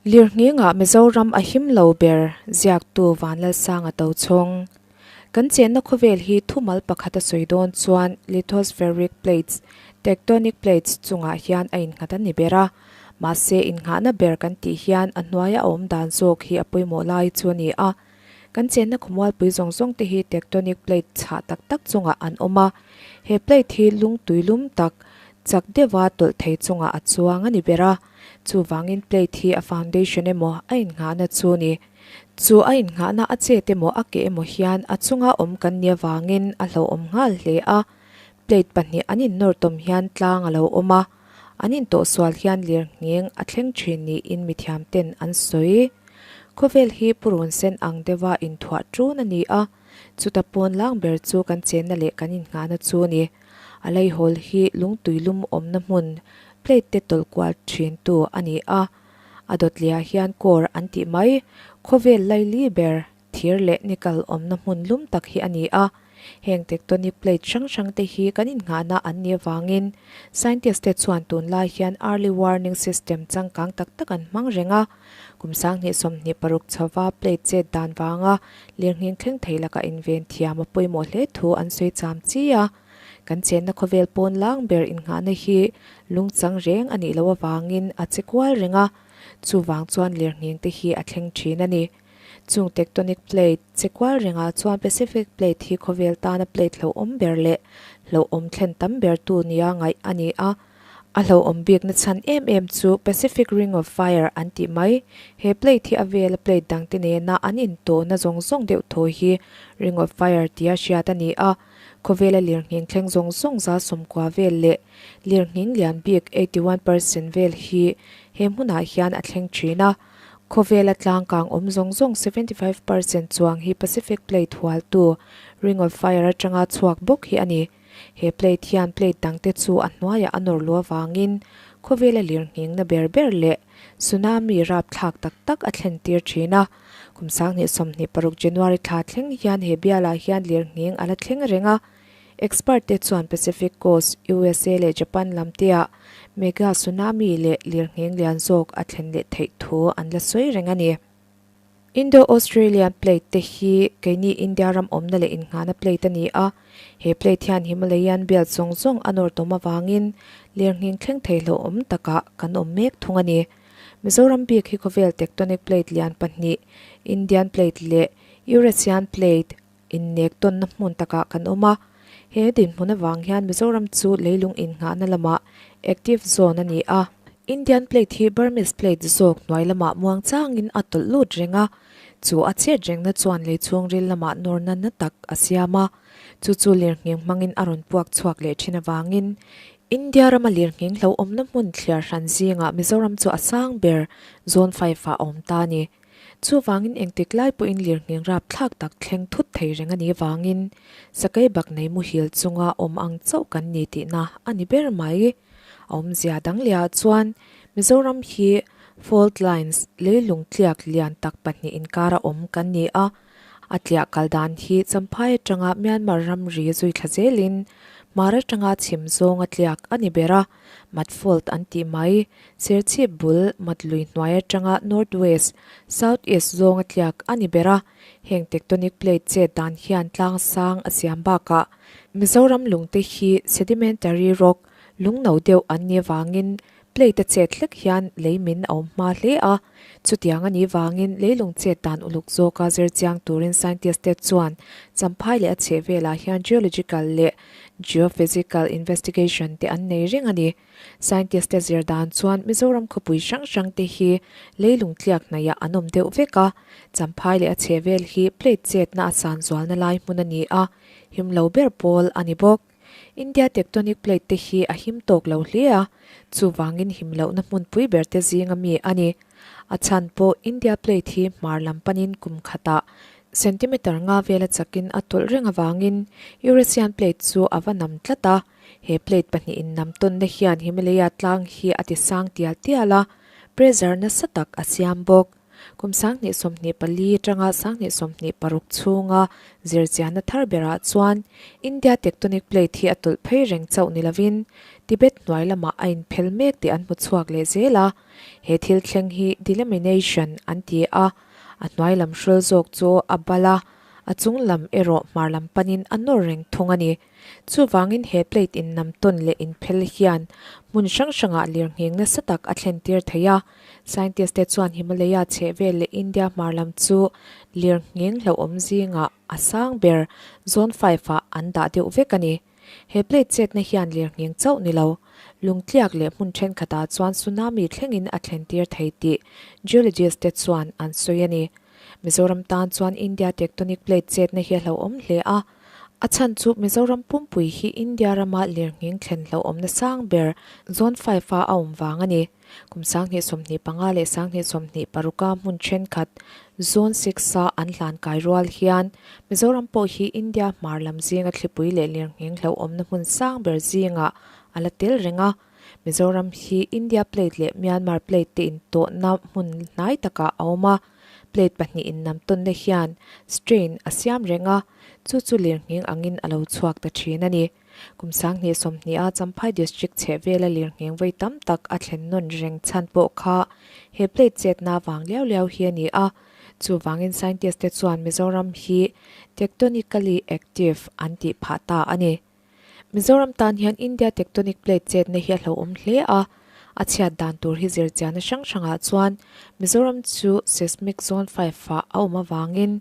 Lirnghingah Mizoram a him lo ber, ziaktu Vanlalsanga Tochhawng. Kan chenna khawvel hi thumal pakhat a sawi dawn chuan lithospheric plates, tectonic plates, chungah hian a innghat a ni ber a. Mahse innghahna ber kan tih hian a hnuaia a awm dan zawk hi a pawimawh lai chu a ni a. Kan chenna khawmualpui zawng zawng te hi tectonic plate chhah tak tak chungah an awm a. He plate hi lungtui lum tak, chak deuha tawlh thei chungah a chuang a ni ber a. Chuvangin plate hi a foundation emaw a innghahna chu ni. Chu a innghahna a chet emaw a keh emaw hian a chunga awm kan nih avangin a hlauhawm nghal hle a. Plate pahnih an innawr tawm hian tlang a lo awm a, an intawhsual hian lirngheng a thleng thin niin mithiam ten an sawi. Khawvel hi purun sen ang deuha inthuah ṭun a ni a, chuta pawn lang ber chu kan chenna leh kan innghahna chu ni. A leihawl hi lungtui lum awmna hmun plate te tawlh kual thintu a ni a, a dawt lehah hian core an tih mai. Khawvel laili ber thir leh nickel awmna hmun lum tak hi a ni a, heng tectonic plate hrang hrang te hi kan innghahna an nih avangin scientist te chuan tunlai hian early warning system changkang tak tak an hmang reng a, kum 2026 chhova plate chet dan vanga lirnghing thleng thei lakah inven thiam a pawimawh hle thu an sawi cham chi a. Kan chenna khawvel pawn lang ber innghahna hi lungchang reng a nih loh avangin a che kual reng a, chuvang chuan lirnghing te hi a thleng thin a ni. Chung tectonic plate che kual rengah chuan Pacific plate hi khawvel tana plate hlauhawm ber leh hlauhawm thlen tam ber tu nia ngaih a ni a. A hlauhawm bikna chhan em em chu Pacific Ring of Fire an tih mai. He plate hi a vela plate dangte nena an intawhna zawng zawng deuh thaw hi Ring of Fire tia hriat a ni a. Khawvela lirnghing thleng zawng zawng za 90 vel leh lirnghing lian bik 81% vel hi he hmunah hian a thleng thin a. Khawvela tlangkang awm zawng zawng 75% chuang hi Pacific Plate hualtu Ring of Fire atanga chhuak bawk hi a ni. He plate hian plate dangte chu a hnuaiah a nawr luh avangin khawvela lirnghingna ber ber leh tsunami rapthlak tak tak a thlen tir thin a. Kum 2026 January thla thleng hian he bialah hian lirnghing a la thleng reng a. Expert te chuan Pacific Coast, USA leh Japan lam teah mega tsunami leh lirnghing lian zawk a thlen leh theih thu an la sawi reng a ni. Indo-Australian Plate te hi keini India ram awmna leh innghahna plate a ni a, he plate hian Himalayan belt zawng zawng a nawr tawm avangin lirnghing thleng thei hlauhawm takah kan awm mek thung a ni. Mizoram bik hi khawvel tectonic plate lian pahnih, Indian Plate leh Eurasian Plate, innek tawnna hmun takah kan awm a. He dinhmun avang hian Mizoram chu leilung innghahna lamah active zone a ni a. Indian plate hi Burmese plate zawk hnuai lamah muang changin a tawlh lut reng a, chu a chet rengna chuan lei chhungril lamah nawrna na tak a siam a, chu chu lirnghing hmangin a rawn puak chhuak leh thin avangin India rama lirnghing hlauhawmna hmun thliar hran zingah Mizoram chu a sang ber zone five-ah a awm ta a ni. Chuvangin engtik lai pawhin lirnghing rapthlak tak thleng thut thei reng a nih vangin sakei bak nei muhil chunga awm ang chauh kan ni tihna a ni ber mai. A awmzia dang lehah chuan Mizoram hi fault lines leilung tliak lian tak pahnih inkara awm kan ni a, A tliah kal dan hi Champhai atanga Myanmar ramri zui thla zelin hmar atanga chhim zawng a tliak a ni ber a, mat fault an tih mai. Serchhip bul mat lui hnuai atanga north west, south east zawng a tliak a ni ber a, heng tectonic plate chet dan hian tlang sang a siam bakah Mizoram lungte hi sedimentary rock lung no deuh an nih avangin Plate a chet hlek hian lei min a awm hma hle a, chutiang a nih vangin leilung chet dan uluk zawka zir chiang turin scientist te chuan Champhai leh a chheh velah hian geological leh geophysical investigation te an nei reng a ni. Scientist te zir dan chuan Mizoram khawpui hrang hrang te hi leilung tliak hnaihah an awm deuh vek a, Champhai leh a chheh vel hi plate chetna a san zualna lai hmun a ni a, him lo ber pawl a ni bawk. India tectonic plate te hi a him tawk lo hle a, chuvangin him lohna hmunpui ber te zinga mi a ni. A chhan pawh India plate hi hmar lam panin kum khatah centimeter nga vela chakin a tawlh reng avangin Eurasian plate chu a va nam tlat a, he plate pahnih in nam tawnna hian Himalaya tlang hi a ti sang tial tial a, pressure nasa tak a siam bawk. Kum 2024 atanga 2026 chhunga zirchianna thar berah chuan India tectonic plate hi a tawlh phei reng chauh ni lovin Tibet hnuai lamah a inphel mek tih an hmu chhuak leh zel a. He thil thleng hi delamination an ti a, a hnuai lam hrual zawk chu a bal a, a chung lam erawh hmar lam panin a nawr reng thung a ni. Chuvangin he plate innam tawn leh inphel hian hmun hrang hrangah lirnghing nasa tak a thlen tir thei a. Scientist te chuan Himalaya chhehvel leh India hmar lam chu lirnghing hlauhawm zingah a sang ber zone five-ah an dah deuh vek a ni. He plate chetna hian lirnghing chauh ni lo, lungtliak leh hmun thenkhatah chuan tsunami thlengin a thlen tir thei tih geologist te chuan an sawi a ni. Mizoram tan chuan India tectonic plate chetna hi a hlauhawm hle a, a chhan chu Mizoram pumpui hi India rama lirnghing thlen hlauhawmna sang ber zone five-a a awm vang a ni. Kum 2025 leh 2026-a hmun thenkhat Zone six-a an hlan kai rual hian Mizoram pawh hi India hmar lam zinga thlipui leh lirnghing hlauhawmna hmun sang ber zingah a la tel reng a. Mizoram hi India plate leh Myanmar plate te intawhna hmun hnai takah a awm a. Plate pahnih innam tawnna hian strain a siam reng a, chu chu lirnghing angin a lo chhuak ta thin a ni. Kum 2020 a Champhai District chhehvela lirnghing vawi tam tak a thlen nawn reng chhan pawh kha he plate chetna vang liau liau hi a ni a. Chuvangin scientist te chuan Mizoram hi tectonically active an tih phah ta a ni. Mizoram tan hian India tectonic plate chetna hi a hlauhawm hle a, a chhiat dan tur hi zirchiahna hrang hrangah chuan Mizoram chu seismic zone five-ah a awm avangin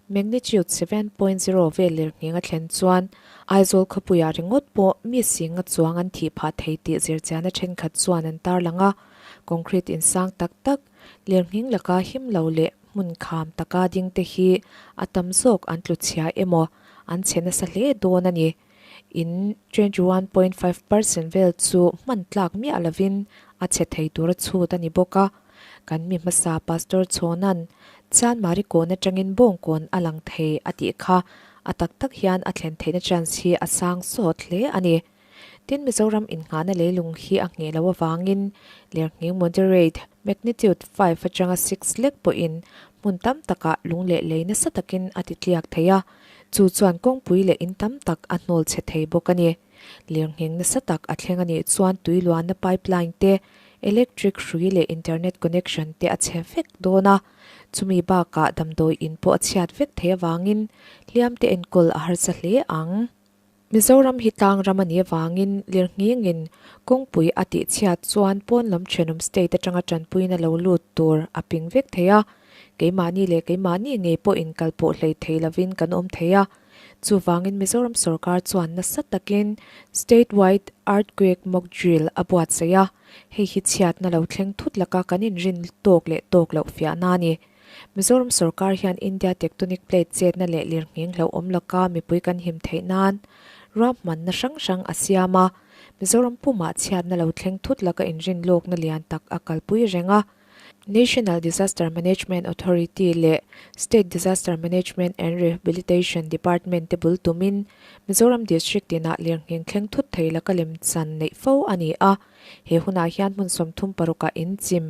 magnitude 7.0 vel lirnghing a thlen chuan Aizawl khawpuiah ringawt pawh mi singa chuang an thih phah thei tih zirchiahna thenkhat chuan an tarlang a, concrete insang tak tak, lirnghing laka him lo leh hmun kham taka ding te hi a tam zawk an tlu chhia emaw an chhe nasa hle dawn a ni. In 21.5% vel chu hman tlak miah lovin a chhe thei tura chhut a ni bawk a. Kan mi hmasa Pastor Chhawna'n Chanmari kawn atangin bawngkawn a lang thei a tih kha a tak tak hian a thlen theihna chance hi a sang sawt hle a ni. Tin, Mizoram innghahna leilung hi a ngheh loh avangin lirnghing moderate magnitude five atanga six lek pawhin hmun tam takah lung leh lei nasa takin a ti tliak thei a, chu chuan kawngpui leh in tam tak a hnawl chhe thei bawk a ni. Lirnghing nasa tak a thleng a nih chuan tui luanna pipeline te, electric hrui leh internet connection te a chhe vek dawn a, chumi bakah damdawi in pawh a chhiat vek thei avangin hliam te enkawl a harsa hle ang. Mizoram hi tlang ram a nih avangin lirnghingin kawngpui a tih chhiat chuan pawn lam thenawm state atanga tanpuina lo lut tur a ping vek thei a, keimahni leh keimahni ngei pawh inkal pawh hlei thei lovin kan awm thei a. Chuvangin Mizoram sorkar chuan nasa takin State Wide Earthquake Mock Drill a buatsaih a, hei hi chhiatna lo thleng thut laka kan inrin tawk leh tawk loh fiahna a ni. Mizoram sorkar hian India tectonic plate chetna leh lirnghing hlauhawm laka mipui kan him theih nan ruahmanna hrang hrang a siam a, Mizoram pumah chhiatna lo thleng thut laka inrin lawkna lian tak a kalpui reng a. National Disaster Management Authority leh State Disaster Management and Rehabilitation Department te bul tumin Mizoram District tinah lirnghing thleng thut thei laka lemchan neih fo a ni a. He hunah hian hmun 36 ah inchim,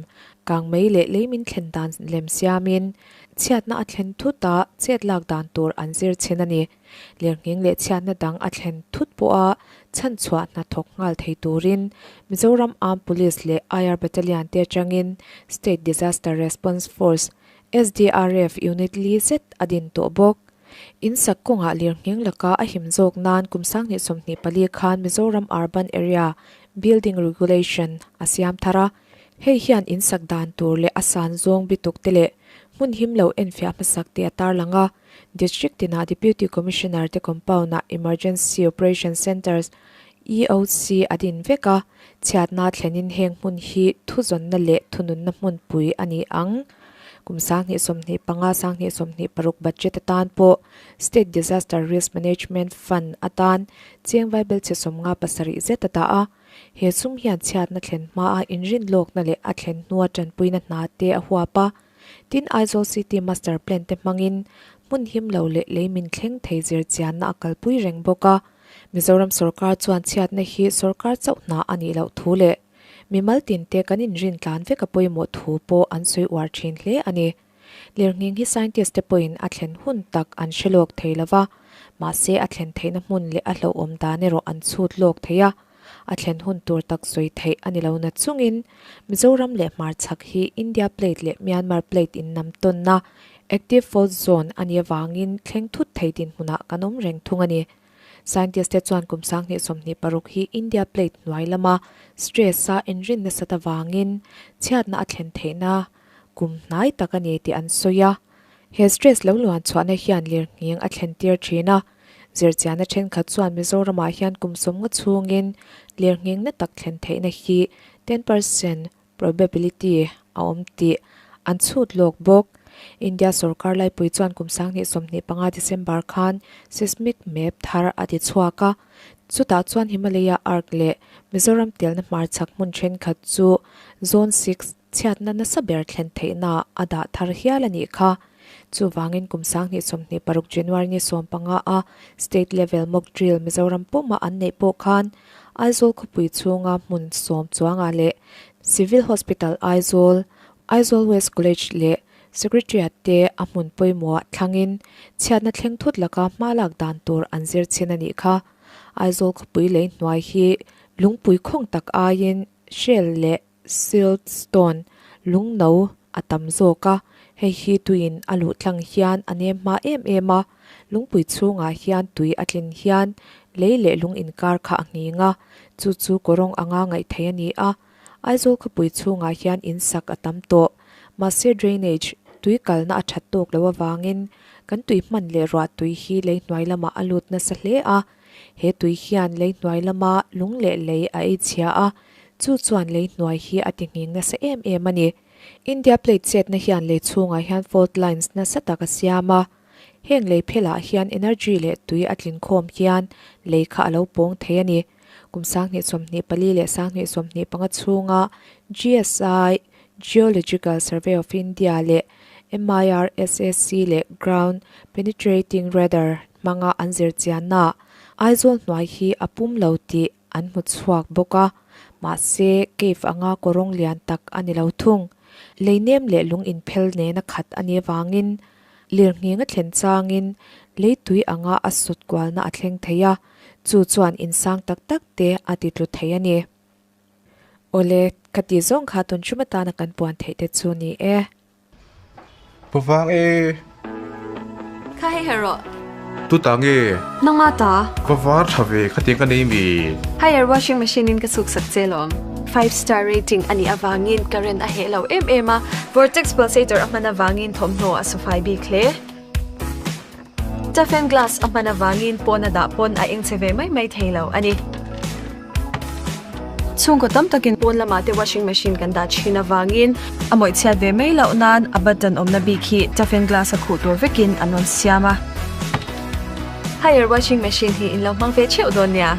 kangmei leh leimin thlen dan lem siamin chhiatna a thlen thut a, chet lak dan tur an zir chhin a ni. Lirnghing leh chhiatna dang a thlen thut pawha chhanchhuah hna thawk nghal thei turin Mizoram Armed Police leh IR Battalion te atangin State Disaster Response Force, SDRF, unit li zet a din tawh bawk. In sak kawngah lirnghing laka a him zawk nan kum 2024 khan Mizoram Urban Area Building Regulation a siam thar a, hei hian in sak dan tur leh a san zawng bituk te leh hmun him lo enfiah hmasak te a tarlang a. District tinah Deputy Commissioner te compound-ah Emergency Operation Centres, EOC, a din vek a, chhiatna thlenin heng hmun hi thuzawnna leh thununna hmunpui a ni ang. Kum 2025, 2026 budget atan pawh State Disaster Risk Management Fund atan cheng vaibelchhe 57 zet a dah a. He sum hian chhiatna thlen hmaa inrinlawkna leh a thlen hnua tanpuina hna te a huap a. Tin, Aizawl City Master Plan te hmangin hmun him lo leh lei min thleng thei zir chianna a kalpui reng bawk a. Mizoram sorkar chuan chhiatna hi sorkar chauh hna a nih loh thu leh mimal tinte kan inrin tlan vek a pawimawh thu pawh an sawi uar thin hle a ni. Lirnghing hi scientist te pawhin a thlen hun tak an hre lawk thei lo va, mahse a thlen theihna hmun leh a hlauhawm dan erawh an chhut lawk thei a. A thlen hun tur tak sawi theih a ni lo na chungin Mizoram leh hmarchhak hi India Plate leh Myanmar Plate innam tawnna, Active Fault Zone, a nih avangin thleng thut thei dinhmunah kan awm reng thung a ni. Scientist te chuan kum 2026 hi India Plate hnuai lama stress a inrin nasat avangin chhiatna a thlen theihna kum hnai tak a ni tih an sawi a. He stress lo luan chhuahna hian lirnghing a thlen tir thin a. Zirchianna thenkhat chuan Mizoramah hian kum sawmnga chhungin lirnghing na tak thlen theihna hi 10% probability a awm tih an chhut lawk bawk. India sorkar laipui chuan kum 2025 December khan seismic map thar a ti chhuak a, chutah chuan Himalaya arc leh Mizoram telna hmarchhak hmun thenkhat chu Zone 6 chhiatna nasa ber thlen theihna a dah thar hial a nih kha. Chuvangin kum 2026 January ni 15 a State Level Mock Drill Mizoram puma an neih pawh khan Aizawl khawpui chhunga hmun sawm chuangah leh Civil Hospital Aizawl, Aizawl West College leh Secretariat te a hmun pawimawhah thlangin chhiatna thleng thut laka hma lak dan tur an zir chhin a nih kha. Aizawl khawpui lei hnuai hi lungpui khawng tak aiin shale leh Siltstone lungno a tam zawk a, hei hi tuiin a luh tlang hian a nem hma em em a, lungpui chhungah hian tui a tlin hian lei leh lung inkar kha a nghing a, chu chu kawrawng anga ngaih theih a ni a. Aizawl khawpui chhungah hian in sak a tam tawh, mahse drainage tui kalna a that tawk loh avangin kan tui hman leh ruah tui hi lei hnuai lamah a lut nasa hle a, he tui hian lei hnuai lama lung leh lei a ei chhia a, Chu chuan lei hnuai hi a ti nghing nasa em em a ni. India plate chetna hian lei chhungah hian fault lines nasa tak a siam a. Heng lei phelah hian energy leh tui a tlin khawm hian lei kha a lo pawng thei a ni. Kum 2024 leh 2025 chhunga GSI, Geological Survey of India, leh MIRSAC leh Ground Penetrating Radar hmanga an zirchiannaah Aizawl hnuai hi a pum lo tih an hmu chhuak bawk a, mahse cave anga kawrawng lian tak a ni lo thung. Lei nem leh lung inphel nena khat a nih avangin lirnghing a thlen changin lei tui anga a sut kualna a thleng thei a, chu chuan insang tak tak te a ti tlu thei a ni. Awle, ka tih zawng kha tun hrim atana kan puan theih te chu ni e. Ka vang e. Kha hei her rawh. Tu ta nge? Nangma ta. Ka var tha ve khatiang ka nei mi. Haier washing machine in ka chhuk sak che lawm. Five star rating a nih avangin current a heh lo em em a, vortex pulsator a hman avangin thawmhnaw a sufai bik hle. Toughen glass a hman avangin pawn a dah pawn a eng che ve mai mai thei lo a ni. Chhungkaw tam takin pawn lamah te washing machine kan dah thin avangin a mawih chhiat ve mai loh nan a button awmna bik hi toughen glass a khuh tur vekin an rawn siam a. Haier washing machine hi in lo hmang ve theuh dawn nia.